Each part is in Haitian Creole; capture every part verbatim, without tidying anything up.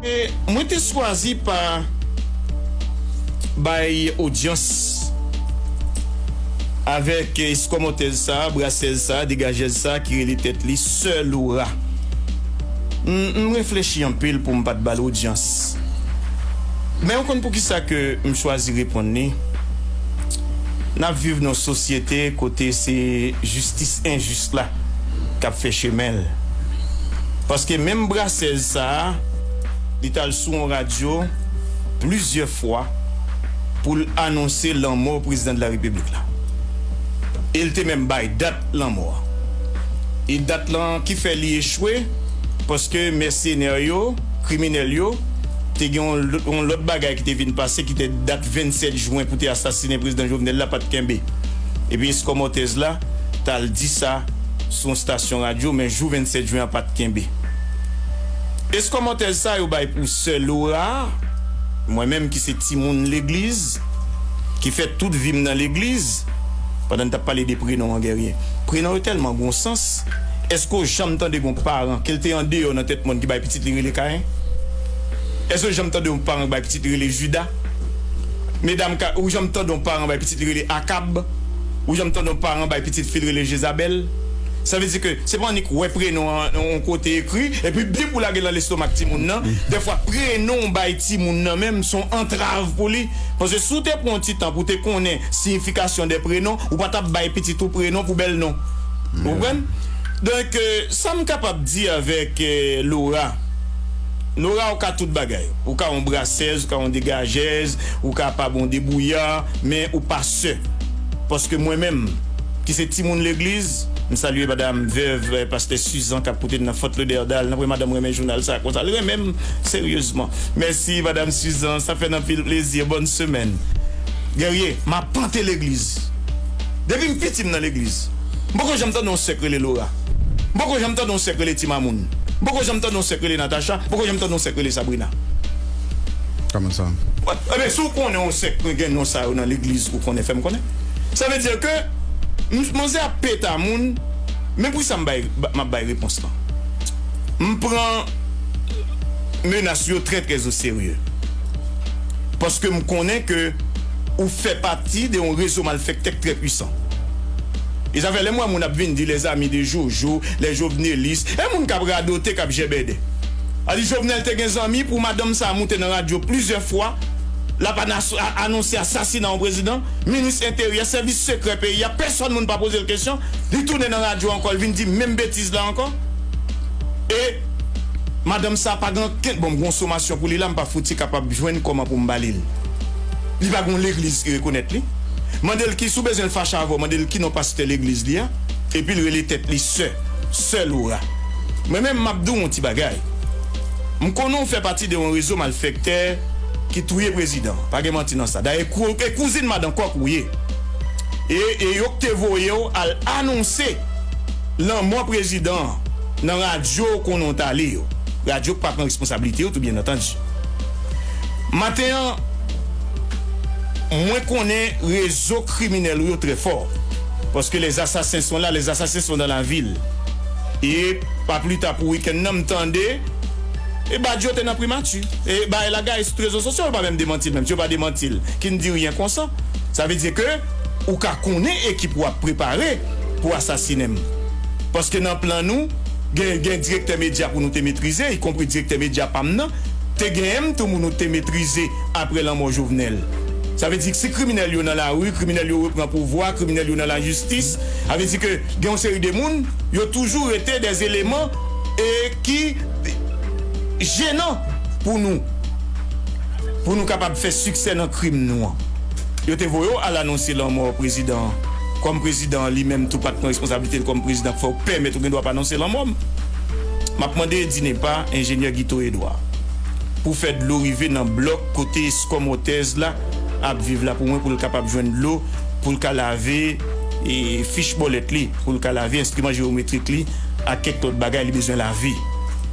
E mwen te chwazi pa bay odyans avèk eskòmòtèz sa a, brasèz sa a, degajèz sa a ki rele tèt li Sè Laura. M, m reflechi anpil pou m pa t ba l odyans. Men ou konn poukisa ke m chwazi reponn li? N ap viv nan yon sosyete kote se jistis enjis la k ap fè chemen l. Paske menm brasèz sa a, li t al sou yon radyo plizyè fwa pou l anonse lanmò prezidan de la repiblik la. E l te menm bay dat lanmò a. E dat lan ki fè li echwe, paske mèsenè yo, kriminèl yo, te gen yon lòt, yon lòt bagay ki te vin pase, ki te dat vennsèt jen pou te asasinen prezidan Jovenel la, pa t kenbe. Epi eskòmòtèz la t al di sa sou yon stasyon radyo, men jou vennsèt jen an pa t kenbe. Eskòmòtèz sa yo bay pou Sè Laura, mwen menm ki se timoun legliz, ki fè tout vi m nan legliz, pandan n t ap pale de prenon an, Guerrier. Prenon yo tèlman gon sans. Èske w janm tande gon paran, ke l te andeyò nan tèt mòn, ki bay pitit li rele Kayen? Èske w janm tande yon paran ki bay pitit li rele Jida? Medam, ka, ou janm tande yon paran bay pitit li rele Akab? Ou janm tande yon paran bay pitit fi l rele Jezabèl? Sa vle di ke se pa annik wè prenon an yon kote ekri, epi bip ou lage l nan lestomak timoun nan. Dèfwa, prenon w bay timoun nan menm se yon antrav pou li. Paske si w te pran yon ti tan pou w te konnen siyifikasyon de prenon, ou pa t ap bay pitit ou prenon pou bèl non. Ou konprann? Donk, euh, sa m kapab di avèk, euh, Laura, Laura, ou ka tout bagay. Ou ka yon brasèz, ou ka yon degajèz, ou ka pa bon debouyè, men ou pa sè. Paske mwen menm, ki se timoun legliz, m salye madanm vèv, eh, pastè Suzan k ap koute n nan Fort Lauderdale. Nan premye madanm renmen jounal sa konsa. Li renmen m seryezman. Mèsi, madanm Suzan. Sa fè n anpil plezi. Bòn semèn. Guerrier, m apante legliz. Depi m piti, m nan legliz. M poko janm tande yon sè k rele Laura. M poko janm tande yon sè k rele Ti Mamoun. M poko janm tande yon sè k rele Natacha. M poko janm tande yon sè k rele Sabrina. Kòman sa? Wè, ebyen, si w konnen yon sè k gen non sa yo nan legliz, ou konnen, fè m konnen. Sa vle di ke m, manzè ap peta moun, men pou sa m bay, m ap bay repons lan. M pran menas yo trè, trè o serye. Paske m konnen ke ou fè pati de yon rezo malfektè k trè pwisan. E sa fè lè m wè moun ap vin di les amis de Jojo, les jovenelistes, e moun k ap radote, k ap jèbèdè. A di Jovenel te gen zanmi pou madanm sa a moute nan radyo plizyè fwa, l ap anas-, a-, anonse asasina yon prezidan, minis enteryè, sèvis sekrè peyi a, pèsòn moun pa poze l kesyon, li tounen nan radyo ankò, l vin di menm betiz la ankò. E madanm sa a pa gen ankenn, bon, m gon somasyon pou li la, m pa fouti kapab jwenn kòman pou m ba li l. Li pa gon legliz ki rekonèt li. Mande l ki, si w bezwen l fache avè w, mande l ki non pastè legliz li a, epi l rele tèt li sè, sè Laura. Mwen menm, m ap di w yon ti bagay. M konnen w fè pati de yon rezo malfektè ki touye prezidan. Pa gen manti nan sa. Dayè, kou-, e kouzin madan kòk ou ye. E, e yo k te voye w al anonse lanmò prezidan an nan radyo konnen w t ale yo. Radyo k pa pran responsablite yo, tou byen antandi. Maten an, mwen konnen rezo kriminèl ou yo trè fò. Paske les assassins sont là, les assassins sont dans la ville. E pa pli ta pou wikenn nan, m tande, e Badio te nan primati. E bagay la gaye sou rezo sosyo, yo pa menm demanti l menm. Si yo pa demanti l, ki n di ryen konsa. Sa vle di ke ou ka konnen ekip ou ap prepare pou asasinen m. Paske nan plan nou, gen, gen direktè medya pou nou te metrize, ikonpri direktè medya pa m nan, te genyen m tou moun nou te metrize apre lanmò Jovenel. Sa vle di, si kriminèl yo nan lari, kriminèl yo repran pouvwa, kriminèl yo nan lajistis, sa vle di ke gen yon seri de moun, yo toujou rete dè eleman e ki jenan pou nou, pou nou kapab fè siksè nan krim nou an. Yo te voye w al anonse lanmò prezidan an. Kòm prezidan an li menm tou pa t pran responsablite l kòm prezidan, k fè w pèmèt ou gen dwa pa anonse lanmò m. M ap mande Eddy Nepar, enjenyè Guito Edouard, pou fè dlo rive nan blòk kote eskòmòtèz la ap viv la pou mwen, pou l kapab jwenn dlo, pou l ka lave, e, fich bòlèt li, pou l ka lave enstriman jewometrik li ak kèk lòt bagay li bezwen lave.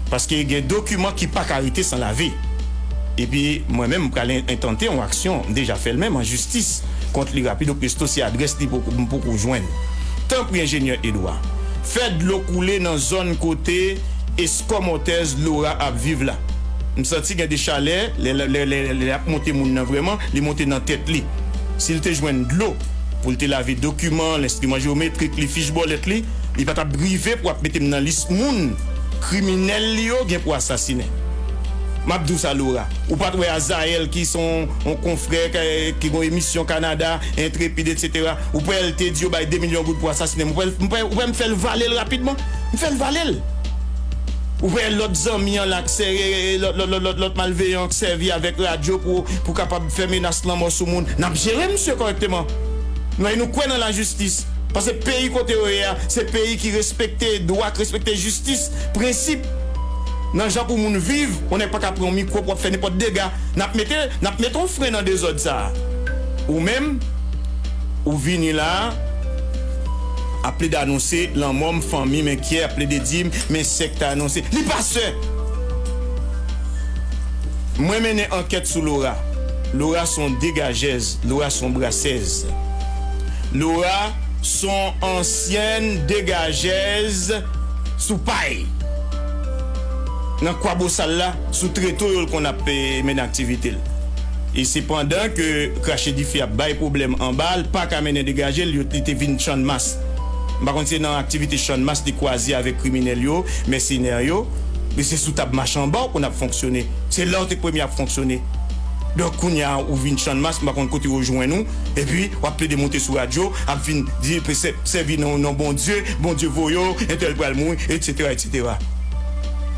Paske gen dokiman ki pa ka rete san lave. Epi mwen menm, m pral en-, entante yon aksyon, m deja fè l menm, an jistis kont li rapido presto si adrès li poko, m poko jwenn. Tanpri, enjenyè Edouard, fè dlo koule nan zòn kote eskòmòtèz Laura ap viv la. M santi gen de chalè, lè, lè, lè, lè, lè y ap monte moun nan vrèman, li monte nan tèt li. Si l te jwenn dlo pou l te lave dokiman l, enstriman jewometrik li, fich bòlèt li, li pa t ap rive pou ap mete m nan lis moun kriminèl li yo gen pou asasinen. M ap di w sa, Laura. Ou pa t wè Azayèl ki se yon, yon konfrè ki, ki gen yon emisyon Kanada, Entrepid, etsetera. Ou pa wè l te di yo bay de milyon goud pou asasinen m. Ou pa wè, ou pa wè, ou pa wè m fè l vale l rapidman? M fè l vale l. Ou wè lòt zanmi an la k sè, lòt, lòt, lòt, lòt, lòt malveyan k sèvi avèk radyo pou, pou kapab fè menas lanmò sou moun. N ap jere misye kòrèkteman. Nou, nou kwè nan lajistis. Paske peyi kote yo ye a, se peyi ki respekte dwa, ki respekte jistis, prensip. Nan jan pou moun viv, yon nèg pa ka pran yon mikwo pou ap fè nenpòt dega. N ap mete, n ap mete yon fren nan dezòd sa a. Ou menm, ou vini la a, ap plede anonse lanmò m, fanmi m enkyè, ap plede di m, men sèk ta anonse. Li pa sè! Mwen mennen ankèt sou Laura. Laura se yon degajèz, Laura se yon brasèz. Laura se yon ansyèn degajèz sou pay. Nan Kwabosal la, sou treto yo l konn ap, eh, mennen aktivite l. E se pandan ke krache dife ap bay pwoblèm anba, l pa ka mennen degaje l, yo, li te vin Channmas. M pa konn si se nan aktivite Channmas li kwaze avèk kriminèl yo, mèsenè yo, men se sou tab machanba w konn ap fonksyone. Se la w te premye ap fonksyone. Donk, kounye a, ou vin Channmas, m pa konn kote yo jwenn ou, epi w ap plede monte sou radyo, ap vin di, sè-, sèvi non, non Bondye, Bondye voye w, entèl pral mouri, etsetera, etsetera.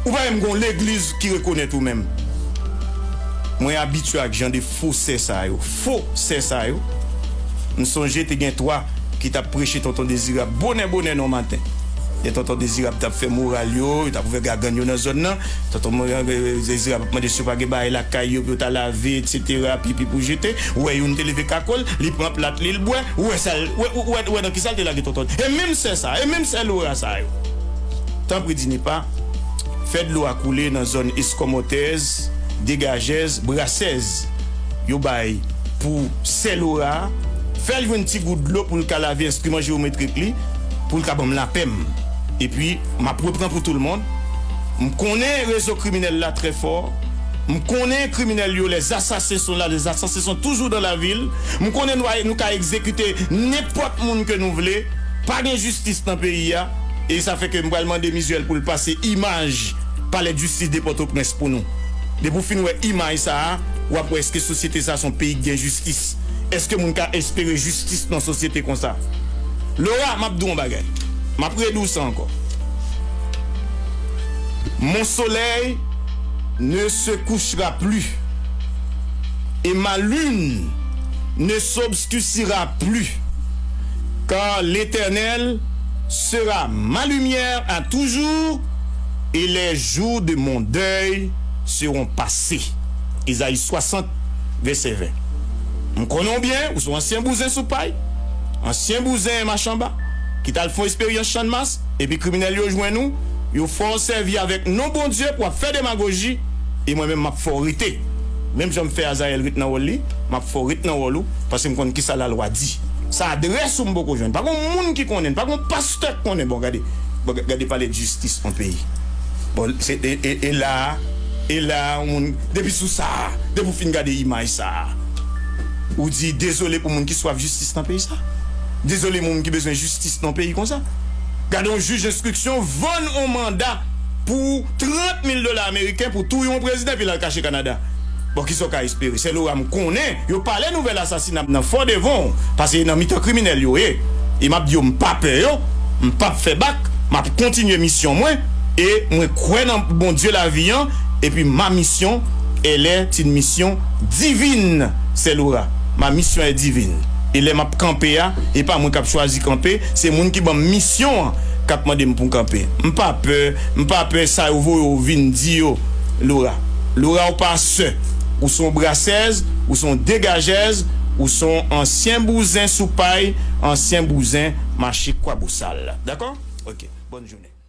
Ou pa menm gon legliz ki rekonèt ou menm. Mwen abitye ak jan de fo sè sa yo. Fo sè sa yo. M sonje te gen twa ki t ap preche Tonton Dezirab bonè bonè nan maten. Lè Tonton Dezirab t ap fè moral yo, yo t ap ouvè gagann yo nan zòn nan. Tonton Mo-, eh, Dezirab ap mande si yo pa gen bagay lakay yo pou yo ta lave, etsetera, pipi pou jete. Ou wè youn te leve kako l, li pran plat li, l bwè. Ou wè sa l, ou wè, ou wè, ou wè nan kisa l te lage Tonton. E menm sè sa, e menm sè Laura sa yo. Tanpri Dinipa, fè dlo a koule nan zòn eskòmòtèz, degajèz, brasèz yo bay pou sè Laura a, fè l jwenn ti gout dlo pou l ka lave enstriman jewometrik li, pou l ka ban m lapè m. Epi, m ap repran pou tout le monde. M konnen rezo kriminèl la trè fò. M konnen kriminèl yo, les assassins sont là, les assassins sont toujours dans la ville. M konnen nou, nou ka egzekite nenpòt moun ke nou vle. Pa gen jistis nan peyi a. E sa fè ke m pral mande Mizuel pou l pase imaj Palè de Jistis de Pòtoprens pou nou. Depi w fin wè imaj sa a, w ap wè èske sosyete sa a se yon peyi ki gen jistis. Èske moun ka espere jistis nan sosyete konsa? Laura, m ap di w yon bagay. M ap redi w sa ankò. Mon soleil ne se couchera plus, et ma lune ne s'obscurcira plus, car l'Éternel sera ma lumière à toujours, et les jours de mon deuil seront passés. Ezayi swasant, vèsè ven. M konnen w byen, ou se yon ansyen bouzen sou pay, ansyen bouzen machanba, ki t al fè yon esperyans Channmas, epi kriminèl yo jwenn ou, yo fè w sèvi avèk non Bondye pou w ap fè demagoji, e mwen menm, m ap fè w rete. Menm jan m fè Azayèl ret nan wòl li, m ap fè w ret nan wòl ou, paske m konn kisa lalwa di. Sa adrès ou m poko jwenn. Pa gon moun ki konnen, pa gon pastè k konnen. Bon, gade, bon, gade palè de jistis yon peyi. Bon, se, e, e, e la, e la, yon moun, depi sou sa, depi w fin gade imaj sa, ou di dezole pou moun ki swaf jistis nan peyi sa. Dezole moun ki bezwen jistis nan peyi konsa. Gade yon jij enstriksyon vann yon manda pou trant mil dola ameriken pou touye yon prezidan epi l al kache Kanada. Bon, kisa w ka espere? Sè Laura, m konnen yo pale nouvèl asasina nan Fò Devon, paske nan mitan kriminèl yo ye. E m ap di yo, m pa pè yo, m p ap fè bak, m ap kontinye misyon mwen, e mwen kwè nan Bondye lavi an, epi ma mission, elle est une mission divine, sè Laura. Ma mission est divine. E lè m ap kanpe a, e pa mwen k ap chwazi kanpe, se moun ki ban m misyon an k ap mande m pou m kanpe. M pa pè, m pa pè sa yo voye w vin di yo, Laura. Laura, ou pa sè. Ou se yon brasèz, ou se yon degajèz, ou se yon ansyen bouzen sou pay, ansyen bouzen mache Kwabosal. Dakò? Ok. Bòn jounen.